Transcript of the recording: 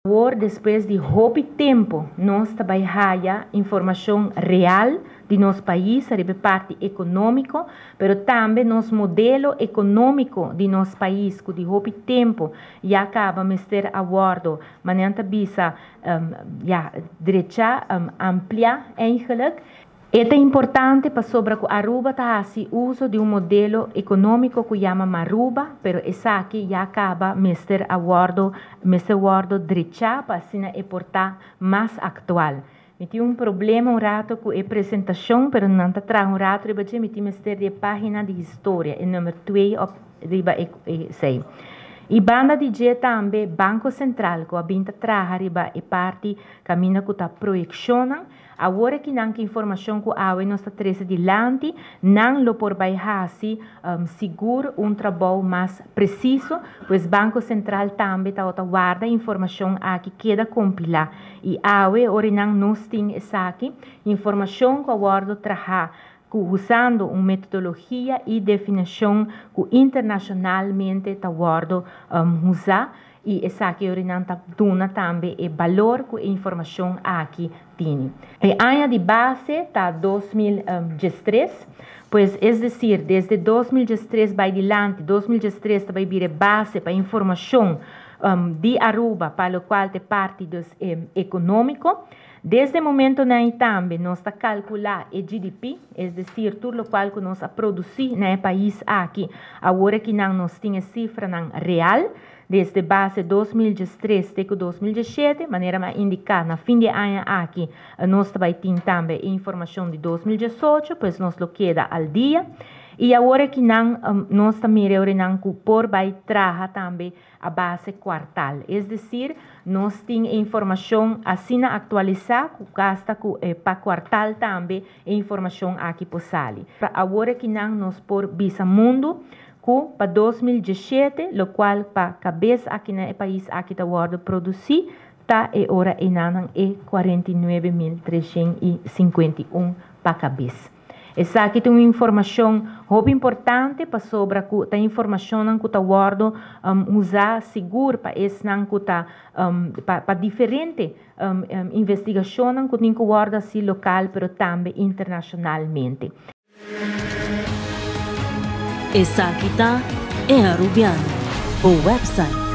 Awor despues di hopi tempo nos ta bay haya informacion real di nos pais riba e parti economico, pero tambe nos modelo economico di nos pais cu di hopi tempo ya caba mester a wordo, manera nan ta bisa, ya, drecha, amplia eigenlijk. E ta importante pasobra cu Aruba ta haci uso di un modelo economico cu yama Maruba, pero esaki ya caba mester a wordo mester wordo drecha pa asina e por ta mas actual. Mi tin un problema un rato cu e presentacion, pero nan ta traha un rato riba dje, mi tin mester di e pagina di historia, e nummer twee op riba e esey. Y banda di dje tambe Banco Central cu a bin ta traha riba e parti caminda cu ta proyeccionnan. Awor aki nan ki informashon ku awe nos ta trese dilanti, nan lo por bai hasi sigur un trabou mas presiso, pues Banko Sentral tambe tabata warda informashon aki keda kompilá. I awe ora nan nos tin esaki, informashon ku a wòrdu trahá ku usando un metodologia i definishon ku internashonalmente ta wòrdu usá, I esaki yorinan ta duna tambe e balor ku e informashon aki tini. E aña di base ta 2013, pues es desir desde 2013 bai dilanti, 2013 ta bai bira e base pa informashon di Aruba pa lokual ta e parti dus ekonómiko. Desde e momentonan ei tambe nos ta kalkulá e GDP, es desir tur lokual ku nos a produsí na e pais aki, awor akinan nos tin e sifranan real. Desde base 2013 te ku 2017, manera mi a indiká na fin di e aña aki nos ta bai tin tambe e informashon di 2018, pues nos lo keda al dia. I awor akinan nos ta mira e orenan ku por bai traha tambe a base kuartal. Es desir, nos tin e informashon asina aktualisá ku kasta ku pa kuartal tambe e informashon aki por sali. Awor akinan nos por bisa mundu ku pa 2017 lokual pa kabes aki na e pais aki ta wòrdu produsí ta e ora enanan e 49.351 pa kabes. Esaki ta un informashon hopi importante pasobra ku ta informashonnan ku ta wòrdu usá sigur pa esnan ku ta pa diferente investigashonnan ku tin ku wòrdu hasi lokal pero tambe internashonalmente. Esaki ta E Arubiano, bo website.